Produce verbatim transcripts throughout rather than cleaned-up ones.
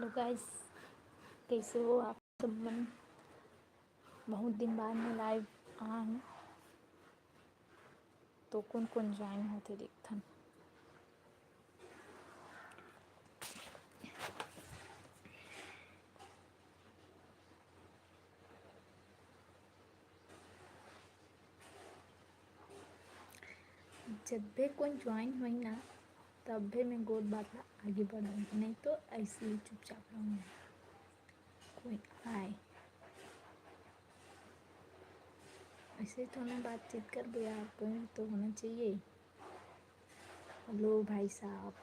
तो गाइस, कैसे हो आप सब मन? बहुत दिन बाद में लाइव आए हूँ, तो कौन कौन ज्वाइन होते देखथन। जब भी कोई ज्वाइन होई ना, तब भी मैं गोठ बात ला आगे बढ़ाऊँ, नहीं तो ऐसे ही चुपचाप रहूँ। कोई आए, ऐसे तो ना बातचीत कर दे यार, कोई तो होना चाहिए। हेलो भाई साहब।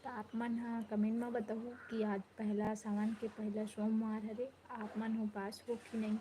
तो आप मन ह कमेंट में बताओ कि आज पहला सावन के पहला सोमवार हरे, आप मन हो पास हो कि नहीं?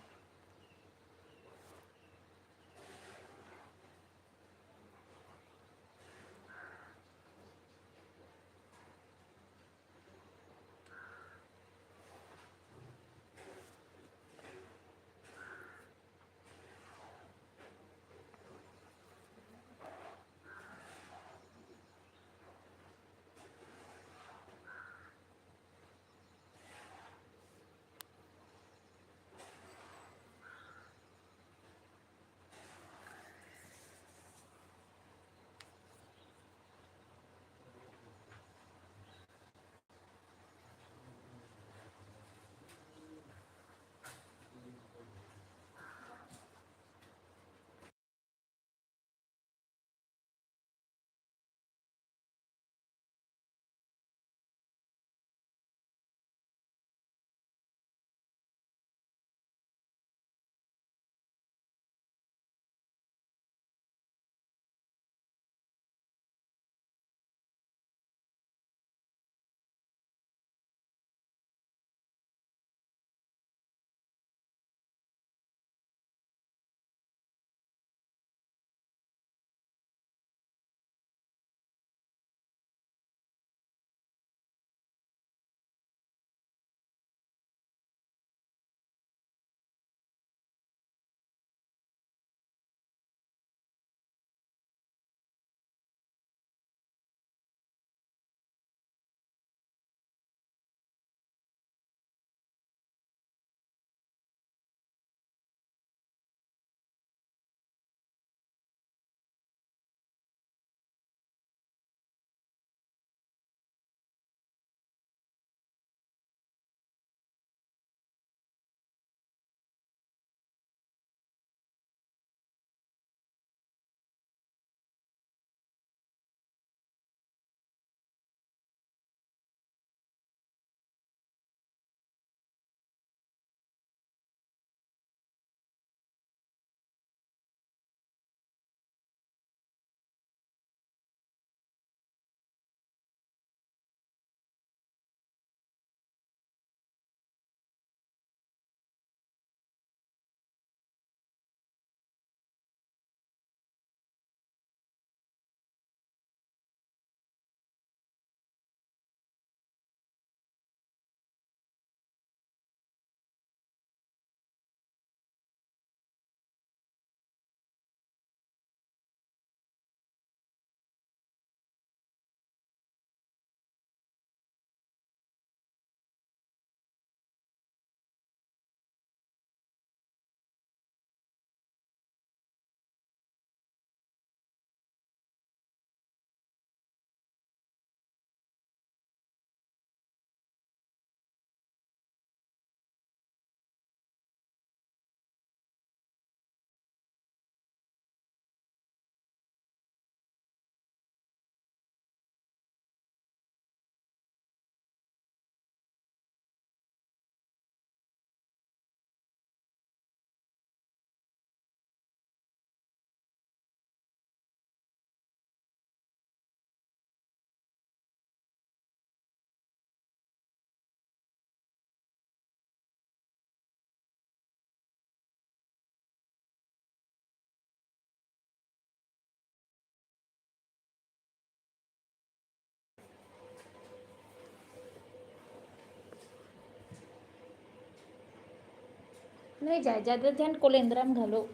नहीं जाए, ज्यादा झन कोलेंद्रा में घलो।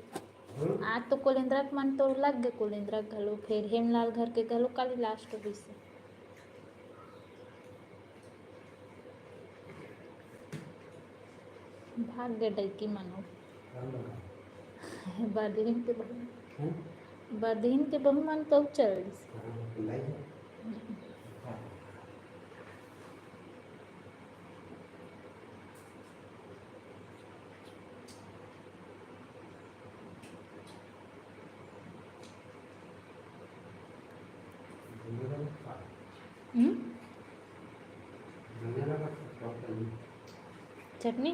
आज तो कोलिंद्रा के मन तो लग गे, कोलिंद्रा के घलो, फेर हेमलाल घर के घलो काली लास्ट होइस। भाग गे डैकी मनो। बरदिन के बहू, बरदिन के बहू मन तो चल दिस। चटनी।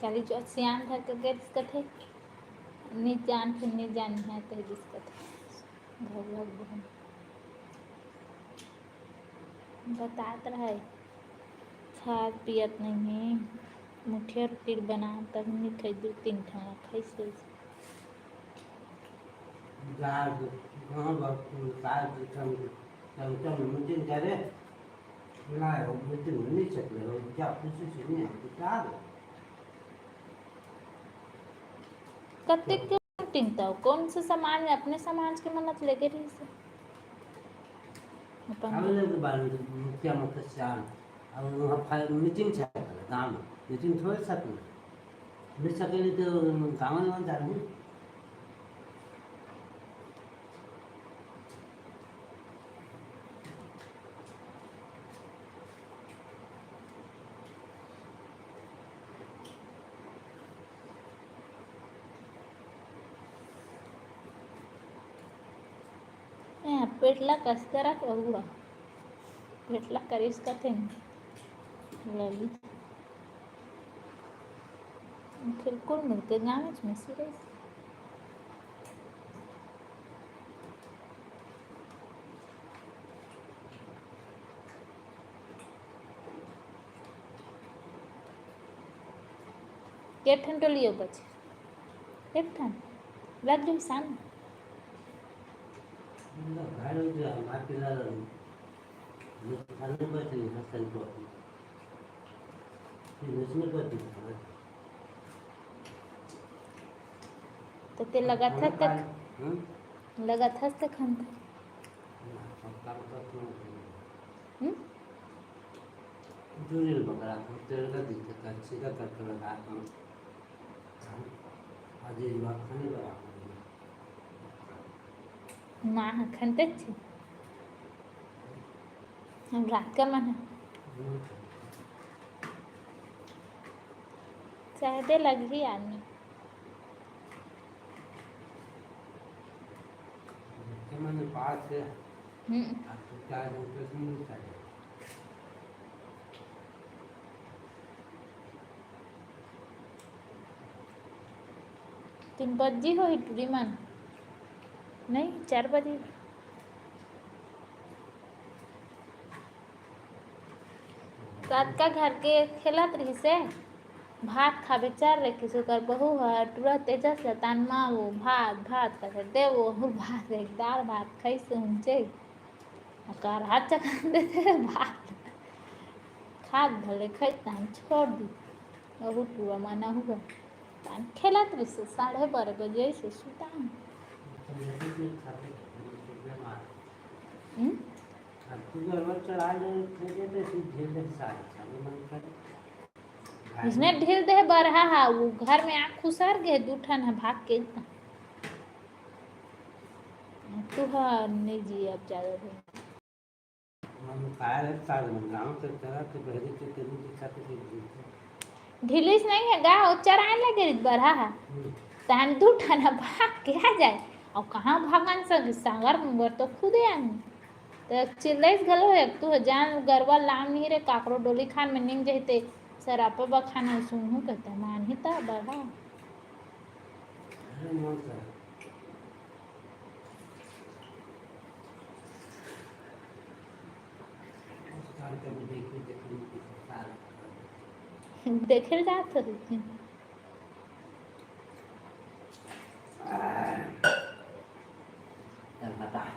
काली जो सियान धर के गए दिस कथे, "नी जान, फिर नी जान है," कह दिस कथे। घर लग बहन। बतात रहे, खात पियत नहीं है, मुठिया रोटी बना, तब नहीं खाई, दू तीन ठन खाई से। जा, गाँव भर के साथ चमचम मीटिंग करे, ना हो, मीटिंग में नहीं सकते हो, क्या पूछे से नहीं आते, क्या हो? कत्ते क्यों मीटिंग तो, कौन से समाज में, अपने समाज के मनत लेके रही से। अपन हम लोग के बारे में मुखिया मुखिया से, अब वहाँ फाइल मीटिंग चल रहा है, गाँव में मीटिंग थोड़े साथ में, मिल सकेली तो गाँव में जाना है। ए, पेट ला कस के रख, बबुआ। पेट ला करिस कथे न। लली। फिर कुल मिलके गाँव में सीरियस। के ठन टोली हो बचे? एक ठन। लग गई सान। मतलब, भाई, वो जो हमारे पिला, वो खाने पर से हसन को, ये नचने पर से खाना। तो ते लगात हस तक, हम्म? लगात हस तक हम। ना, हम काम करते हैं। हम्म? दूरी बकरा को तेल का दिक्कत है, सीधा करके लगा हम। हाँ? आज ये बात खाने पर आप माँ ह खनते छी। हम रात का मन है। हम्म। चाहे दे लगही आदमी। के मन पास है। हम्म। आप तो क्या जानते हो, सुन नहीं चाहिए। तीन बजी होही टूरी मन, नहीं, चार बजी। रात का घर के खेलत रहिसे, भात खाबे चार रे किस ओकर बहू ह टूरा तेजस ल तान माँ वो भात, भात कथे दे वो भात, एक दाल भात खाइसे हुंचे। ओकर हाथ चकन देथे भात। खात भले खाई, तान छोड़ दी। अहू टूरा मना हुआ। तान खेलत रहिसे, साढ़े बारह बजे से सुतान। हम्म? इसने ढील दे बरहा हा, वो घर में आँख खुसर गए, दू ठन ह भाग के। तू ह नहीं जी, अब ज्यादा दिन। हम काय रे साल में गाँव के तरह तो बहरी के तेरी दिखा के दे दी। ढिलिस नहीं है गा, वो चराए लगे रित बरहा हा। हम्म। तहन दू ठन ह भाग के आ जाए। और कहाँ भागन संग, सांगर मुंगर तो खुदे आनी। तो चिल्लाइस घलो है, तू जान गरवा लाम नहीं रे, काकरो डोली खान में निम जहिते सरापा बखाना सुनहू कहते, मानही ता बरहा। अरे मोर सर। देखे जात हरी। चल बता।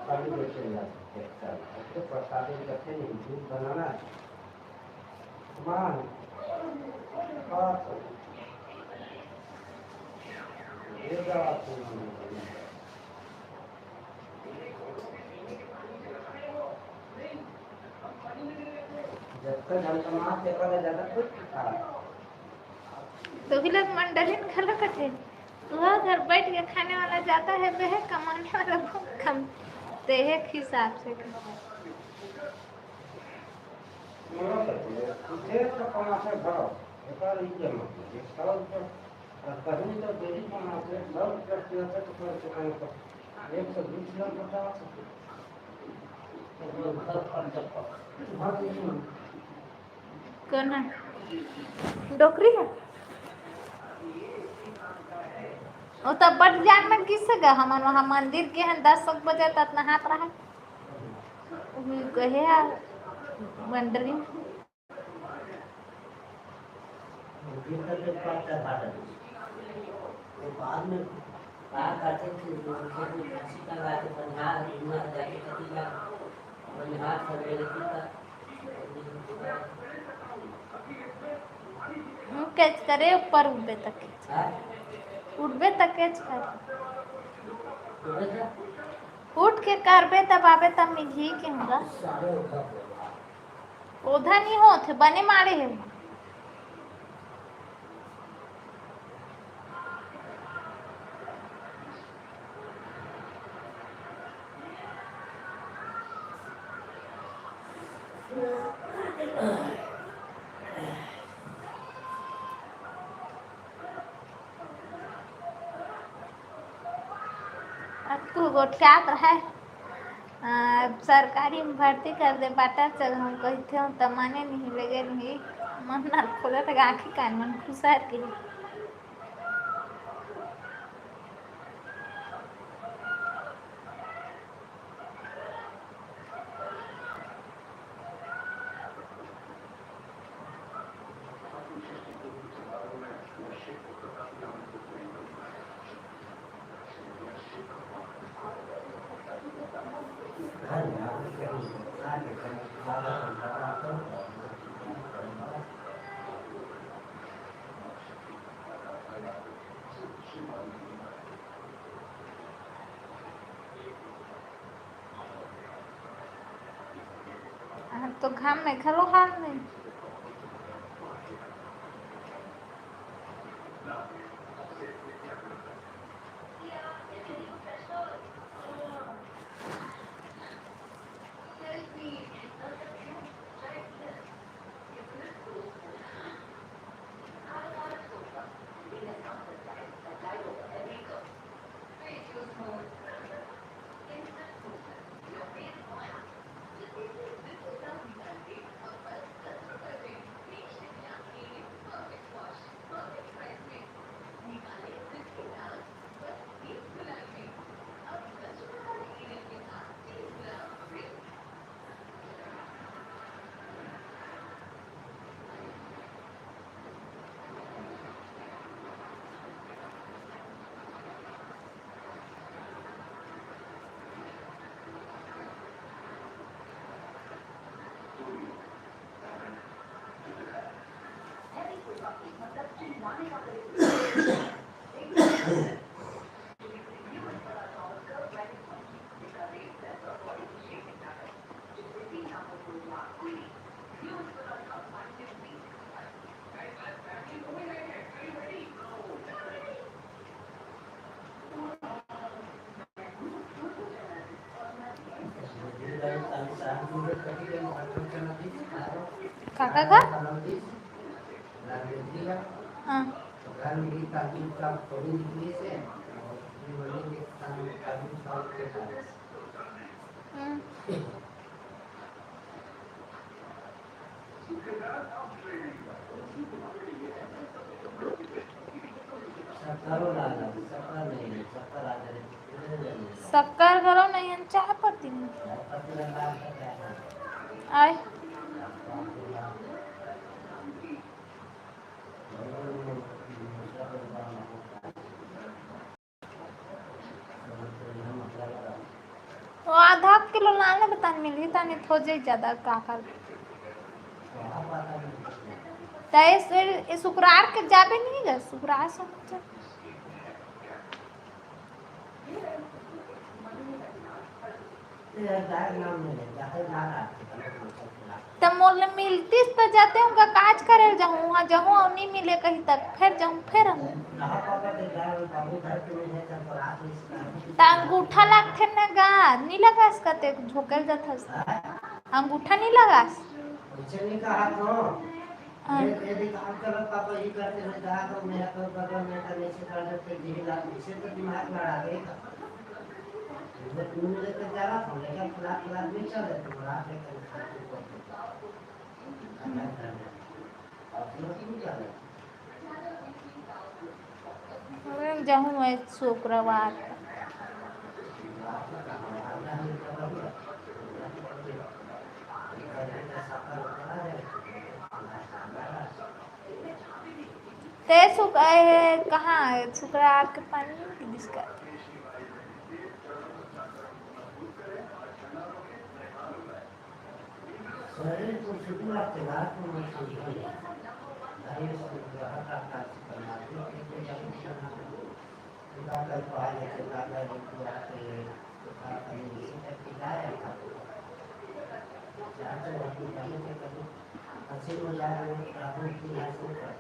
प्रसादी बेचे जाते हैं। अच्छा, प्रसादी कैसे नहीं, दूध बनाना है। मान, बात, ये क्या बात है? जब तक हम कमाते, पहले ज्यादा कुछ खा। तो भी लोग मंडली में घलो कथे, वह घर बैठ के खाने वाला ज्यादा है, वह कमाने वाला बहुत कम। ते एक हिसाब से कमाए। कौन है? डोकरी है? वो तो बट जान में किस गा, हमन वहाँ मंदिर के हैं, दस एक बजे तक नहात रहा। वो कहे है मंडली। हम्म, कैच करे ऊपर उठबे तक कैच। हाँ? उठबे तक कैच करे। उठबे तक? उठ के करबे तब आबे तब मिलही के हमरा। सारे उठा दे। ओधा नहीं होत हे, बने मारे हे। अतकू गोठियात रहय, अ, सरकारी में भर्ती कर दे, बाटा चल, हम कहिथें, त माने नहीं, लगे नहीं, मन ना खोलत, आँखी कान मन खुसर के। हाँ, तो घाम में घलो हाल नहीं। काका का? हाँ। हम्म। शक्कर घलो नहीं हे, चाय पत्ती नहीं। आय। तो आधा किलो लाने बतान मिलही, तानी थो जाई ज्यादा का कर। त ए, ए, ए शुक्रवार के जाबे नहीं गे, शुक्रवार से हम चल। त मोर ले मिलतीस त जाते हूँ का, काज करे जाहूँ, वहाँ जाहूँ अउ नहीं मिले कहीं तक, फिर जाहूँ, फिर हम। त अंगूठा लागथे न गा, नहीं लगास का ते झोंकेल जाथस। अंगूठा नहीं लगास। हाँ। अरे, जाहूँ मैं शुक्रवार। ते सुक-, ए, कहाँ है? शुक्रवार के पानी नहीं दिस का। शरीर को सुकून रखते, रात को महसूस नहीं है। अरे, इस ग्रह का कार्य करना, जो एक दिन का कुछ करना, तो का कर पाए, तो का कर, तो का कर, तो का कर, ये सब करके जाए आपका। चार सौ आदमी जाने से कभी अस्सी में जा रहे हैं, रात में तीन लाख से ऊपर।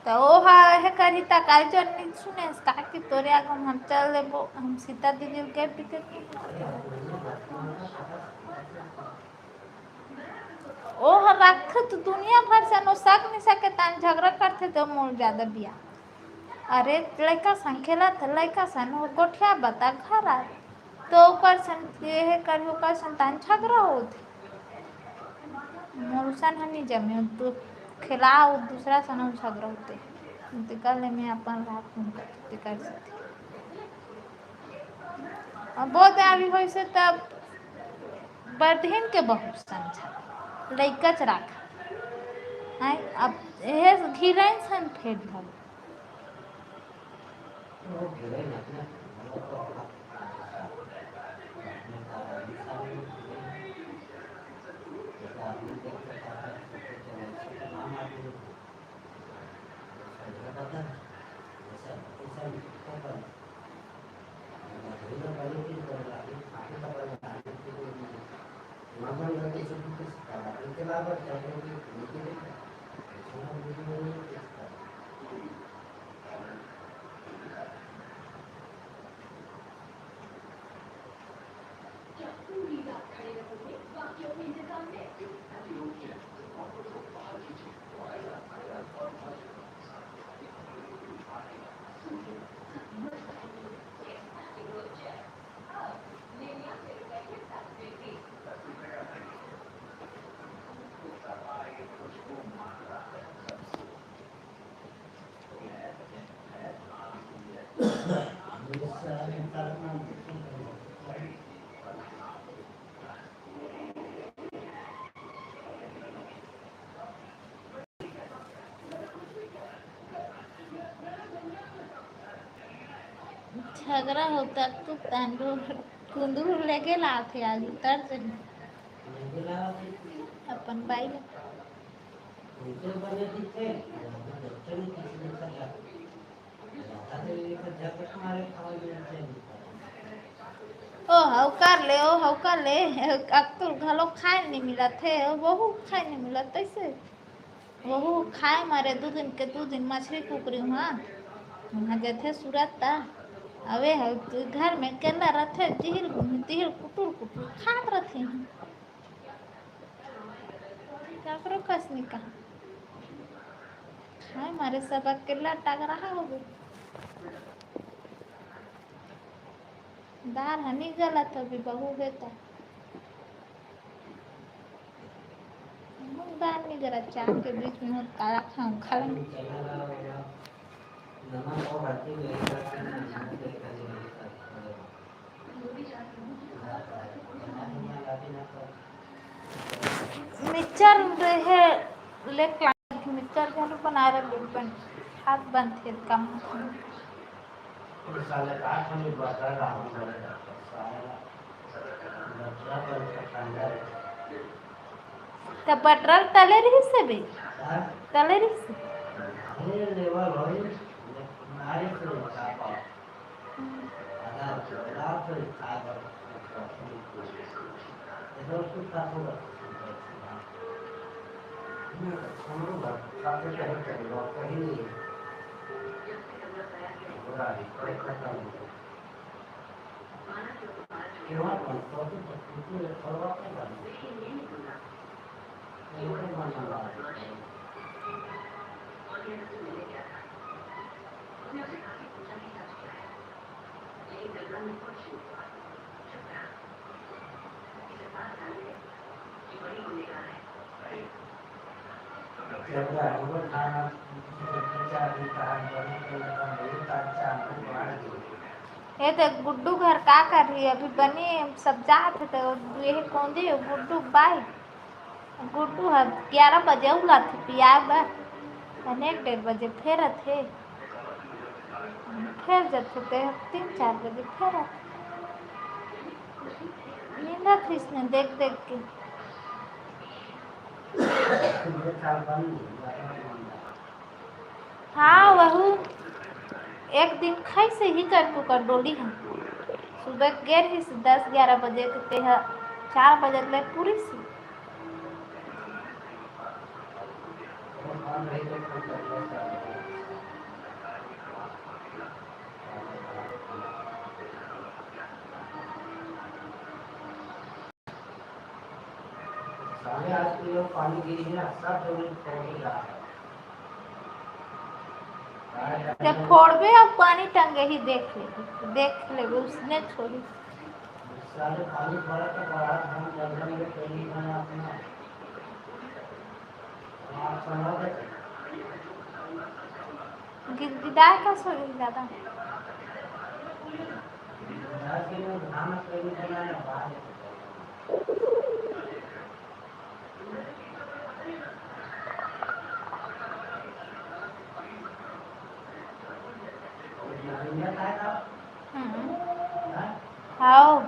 त ओ ह एहे करही त काल चोर नहीं सुनेस का कि तोरे आगू म हम चल देबो, हम सीता दीदी के टिकट। ओ ह राखथे त दुनिया भर से नो सक नहीं सके तान झगड़ा करथे त मोर ज्यादा बिया। अरे लइका सन खेलत हे, लइका सन ओ गोठिया बता घर आ। तो ओकर सन, एहे करही ओकर सन तान झगड़ा होथे। मोर सन ह नहीं जमे, तो खेला ओ दूसरा सन झगड़ा होथे। तेकर ले मैं अपन रात में करथे, तेकर सेती। अब बहुत आवी होइसे तब बरदहिन के बहुत सन झगड़ा, लइका चराक। हैं, अब एहे घिरन सन फेर धर। झगड़ा होता तो तांडो कुंदरू लेके लाथे आज उतर से अपन बाई ले। ओ हव कर ले, ओ हव कर ले, अक्तुल घलो खाए नहीं मिलत हे, ओ बहू खाए नहीं मिलत, तैसे बहू खाए मारे दू दिन के दू दिन मछली कुकरी हुआ, वहाँ जथे सूरत ता, अवे हव तू घर में अकेला रथे, जिहिल घूमी, तिहिल कुटुर कुटुर खात रथे। काकरो कस नहीं कहा। खाए मारे सब अकेला टगराहा हो गए। दार हनी गलत अभी बहू है तो। दार नहीं गलत, चार के बीच में काला खाऊं, खा लेंगे। मिक्सचर रहे, लेके आए थे, मिक्सचर घर बना रहे, बन, हाथ बंद थे, कम। साले आठ बजे बता रहा हूँ, साला। त पेट्रोल तले रहिस हे बे? तले रहिस हे। ये देख गुड्डू घर का करही, अभी बने सब जात हे त ये कोंदे गुड्डू बाई। गुड्डू ह ग्यारह बजे उलाथे पियाए बर, अने एक डेढ़ बजे फेर आथे, फेर जथे ते तीन चार बजे फेर आथे। नींदत रहिस ने देख देख के। हाँ, वहू एक दिन खाइस हे ही कर तू कर डोली ह। सुबह गे रहिस दस ग्यारह बजे के, तेह चार बजे ले पूरिस। ते फोड़बे अउ पानी टंगे ही देख लेबे, देख लेबे, उसने छोड़ी। गिदगिदाए का सोई दादा। हम्म। हाओ।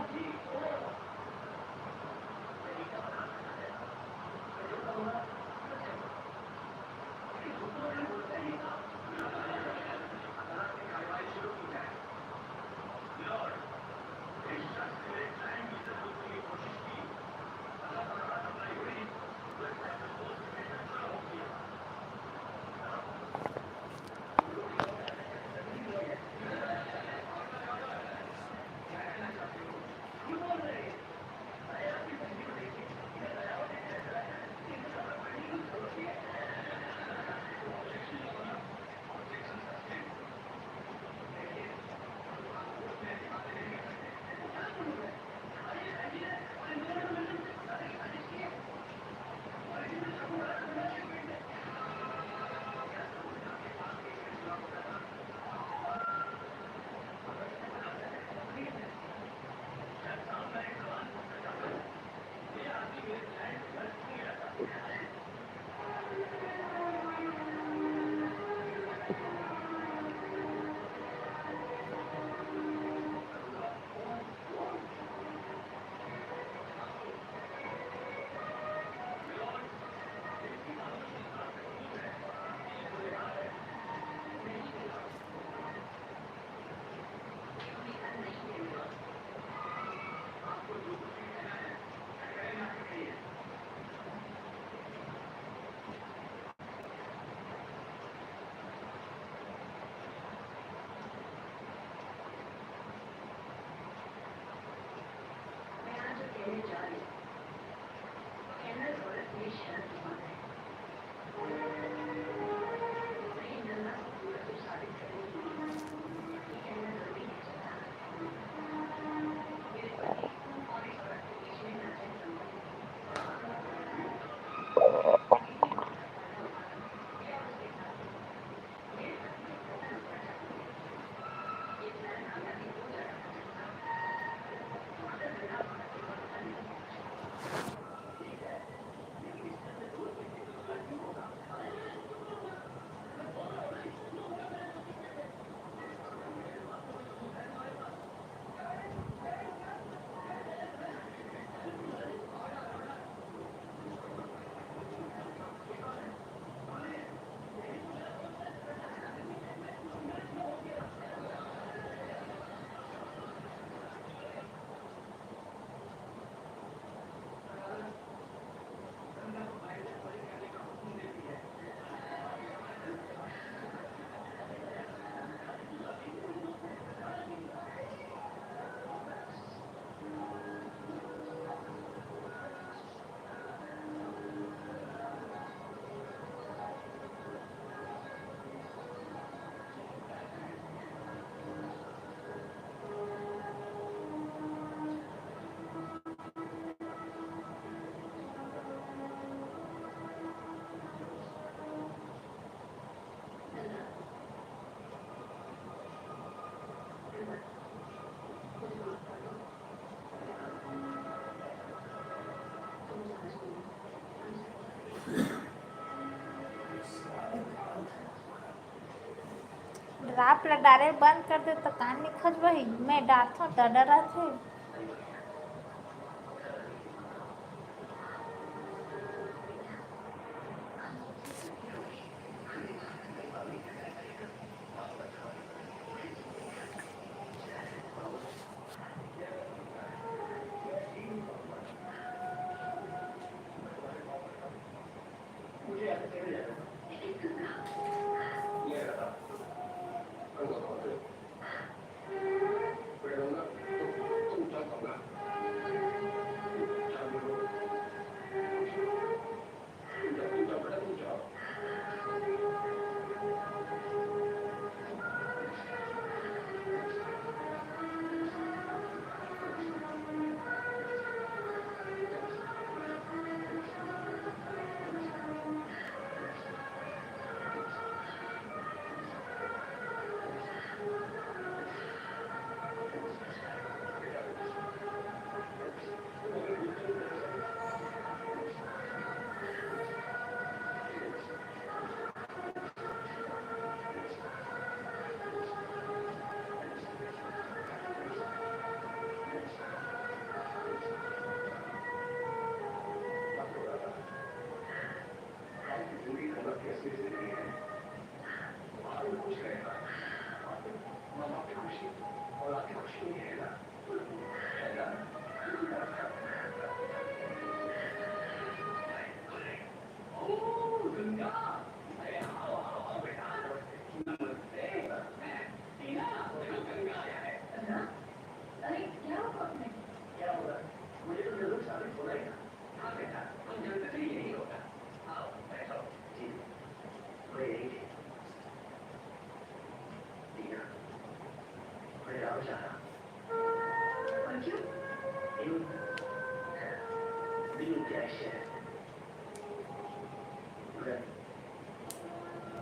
आप ला डारे बंद कर दे त कान नहीं खजबही, मैं डारथों त डरत हे।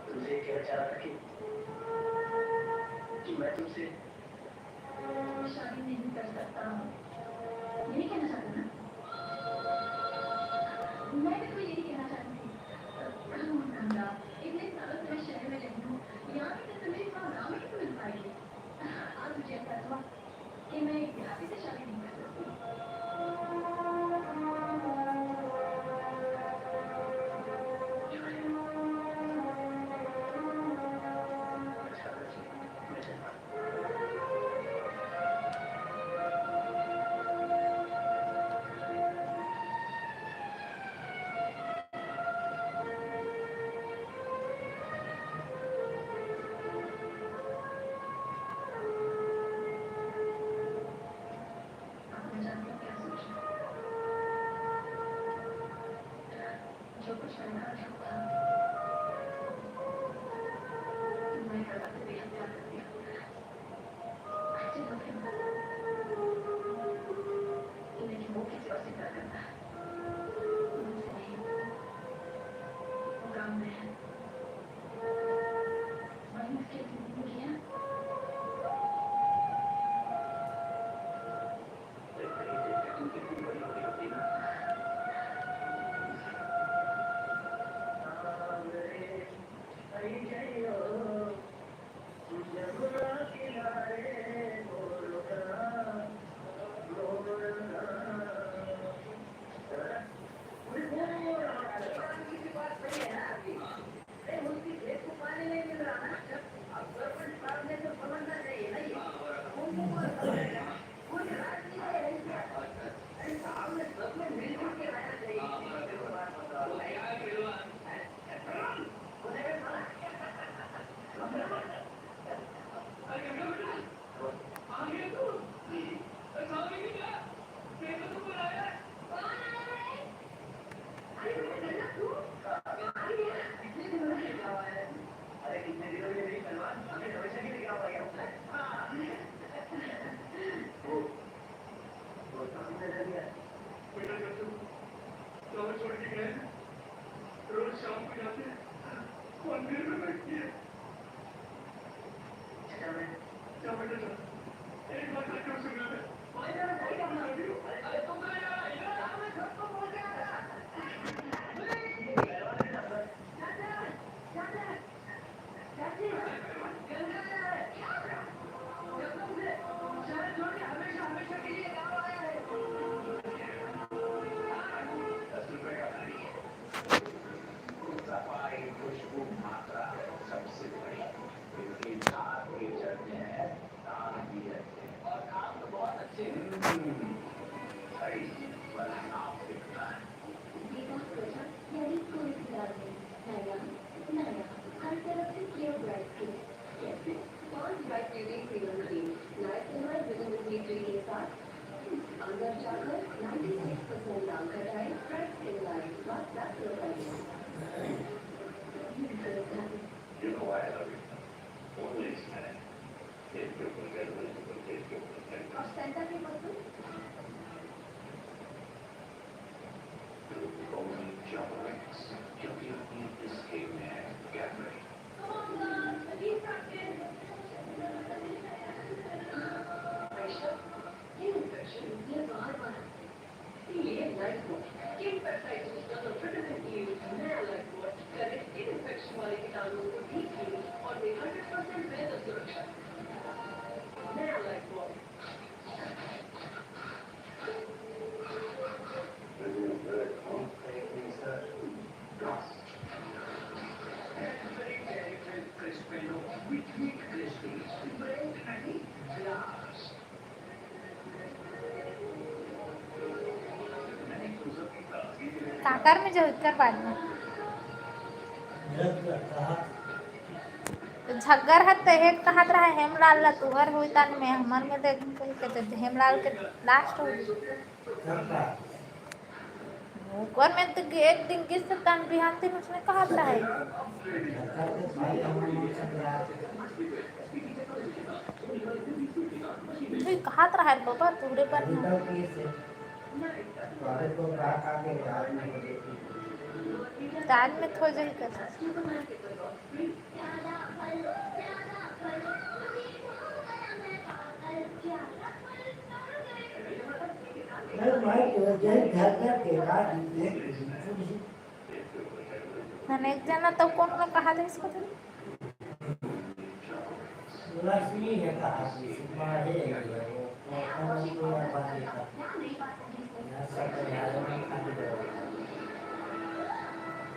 तुमसे ये कहना चाह रहा था कि, कि मैं तुमसे शादी नहीं कर सकता हूँ। यही कहना चाहते हो ना? मैं भी तो यही कहना चाहती थी। गंगा, इतने सालों से मैं शहर में रही हूँ, यहाँ की तो तुम्हें इतना आराम ही नहीं मिल पाएगी। आज मुझे ऐसा हुआ कि मैं यहाँ से शादी नहीं कर सकती। You know why I love you. Only this minute. काकर में जो कर बाद में। तो झग्गर हत तो एक कहत रहा हेमलाल ला तुहर होई तान में हमर में दे कही के तो हेमलाल के लास्ट हो गई। ओकर में तो एक दिन गिस तन बिहान दिन उसने कहत रहा है। तू कहत रहा है बाबा तुहरे पर ना। दाल में थो जही कर। एक जना तो कौन को कहा दे इसको तो? लक्ष्मी है कहा दे, मारे है वो।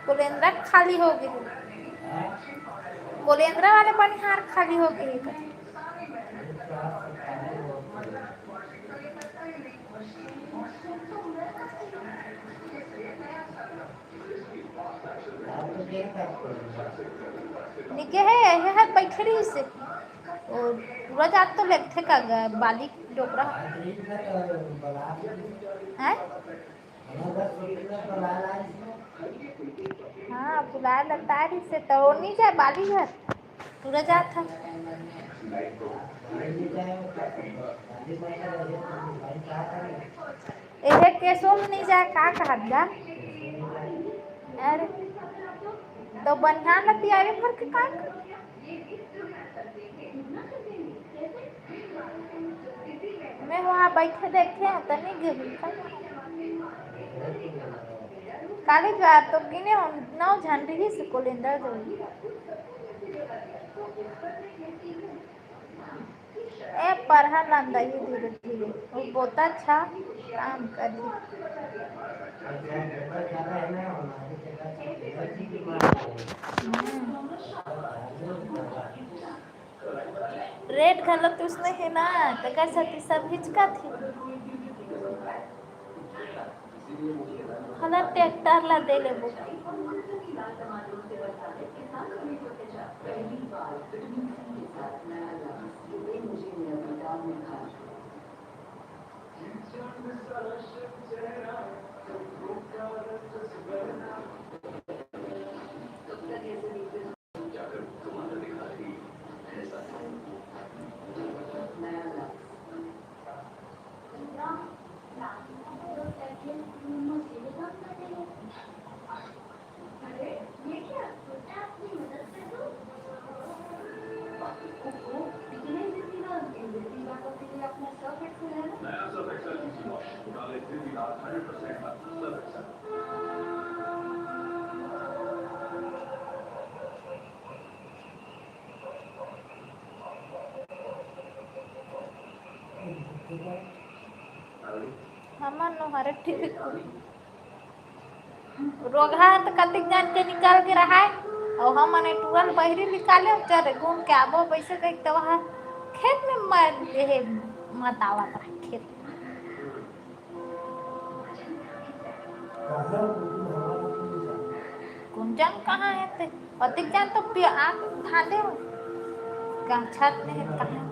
कोलेंद्रा खाली हो गई। कोलेंद्रा वाले बनिहार खाली हो गई। निके है, है, है, बैठे रही से। ओ, पूरा जात तो लगथे का ग-, बाली डोकरा। हैं? हाँ, बुलाए लगता है से तो नहीं जाए बाली घर। पूरा जात है। एहे केसो में नहीं जाए, का कहत बा? अरे, तो बनिहार ला तियारी भर के का कर? मैं वहाँ बैठे देखे हैं, तो नहीं गई का? काली जा तो गिने हम नौ झन रही से कोलेंदर जो। ए, परहा लंदही धीरे धीरे, वो बहुत अच्छा काम करही। हम्म। रेट घलो तुसने हे ना, तेकर सेती सब हिचकत हे। हला ट्रैक्टर ला दे लेबो। हमन नोहरे टीवी रोगहा त कतिक जान के निकल के रहाय, अउ हमन ए टूरा ल बहिरी निकाले, चल रे, घूम के आबो, वैसे कहि के त वहाँ खेत में मर गे हे, मतावत रहे खेत में। कुंजन कहाँ हे ते? कतिक जान तो पिया आँख धांधे हो। कहाँ छत में हे, कहाँ?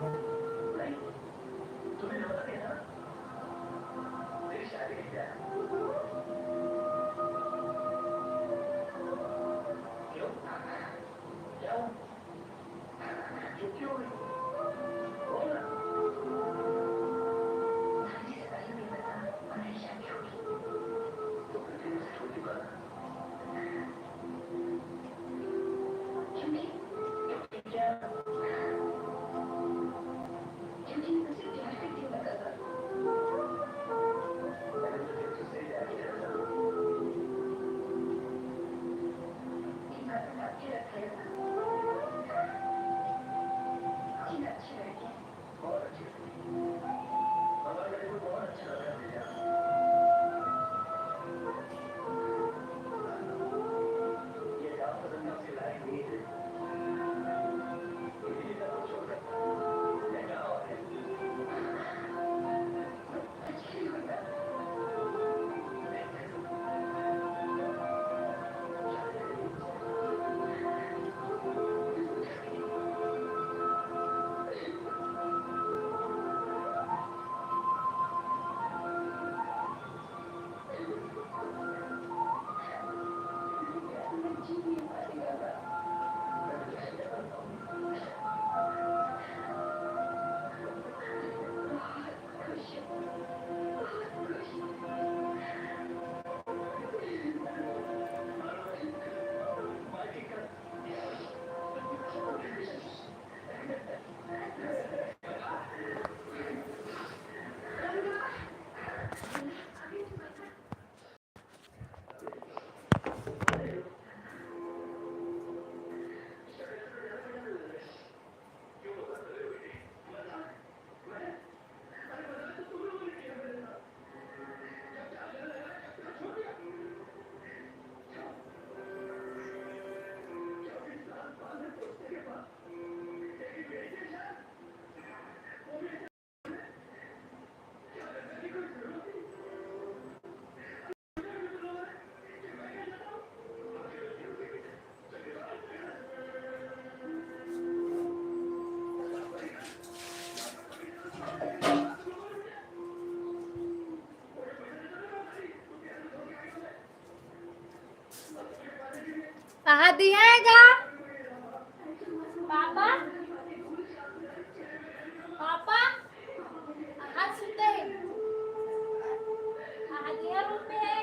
कहाँ दिया है गा? पापा, पापा, हाथ सुनते हैं। कहाँ दिया रूम में है?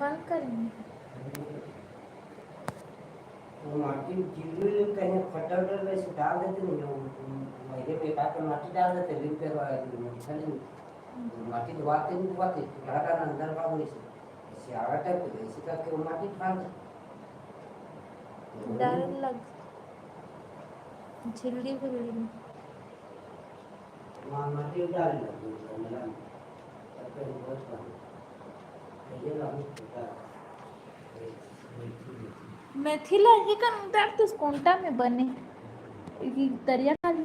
बंद करेंगे। वो माटी गिर गई, कहीं फटा उटा वैसे डाल देते नहीं, वो, वो, वो बेकार के माटी डाल देते, लिप के बाद वो निकल नहीं। वो माटी धोआते नहीं धोआते, टुकड़ा का अंदर का वैसे, ऐसे आड़ा टाइप के, ऐसे करके वो माटी फाड़ देते। डर लग, झिल्ली भुल्ली। वहाँ माटी डाल देते, गमला में। तब तो बहुत पानी। ये लागू होता है। मेथी ला ही कन उतार तो कोंटा में बने। ये तरिया खाली।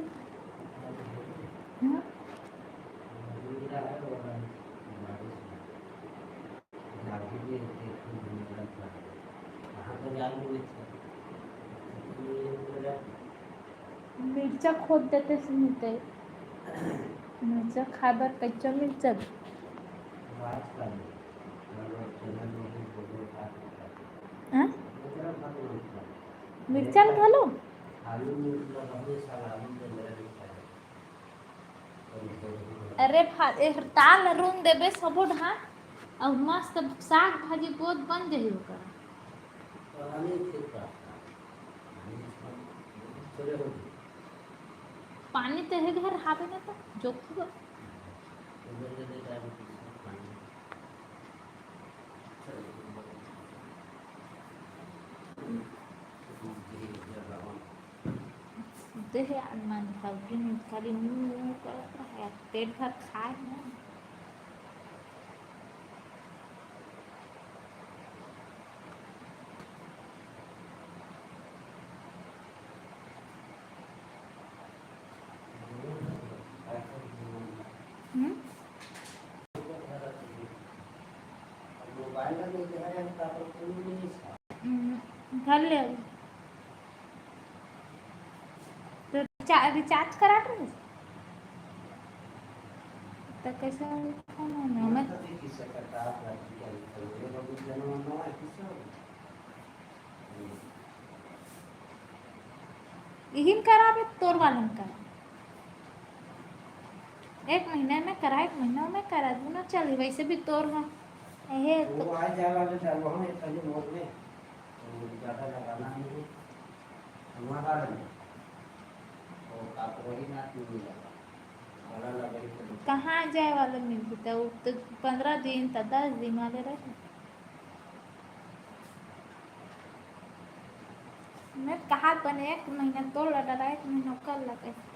हाँ? मिर्चा खोद देते सुनते। मिर्चा खाए बर कच्चा मिर्चा। हाँ? मिर्चा ल घलो? अरे भा-, एहर ताल रूम देबे सबो ढान, अउ मस्त साग भाजी बोत बन जही ओकर। पानी तो हे घर हावे ना, तो जोखू बर। देह यार मन भर भी नहीं, खाली मुंह मुंह करत रहे, पेट भर खाए ना। हम्म, धर ले अभी। तो रिचा-, रिचार्ज करा रहे? तो कैसे होता ना, ना, मैं इही में कराबे, तोर वाले में करा। एक महीना में करा, एक महीना में करा, दोनों चली। वैसे भी तोर हा, ये तो वो आ जाए वाले डालो हम एक खाली मोड़ में, तो ज़्यादा लगाना नहीं है। हमारा नहीं। तो आप वही ना क्यों नहीं लगा? वाला लगा ही तो कहाँ जाए वाला मिलती? तो वो तो पंद्रह दिन, तो दस दिन वाले रहे। मैं कहा बने एक महीना तोड़ ला डाला, एक महीना कर ला कहीं।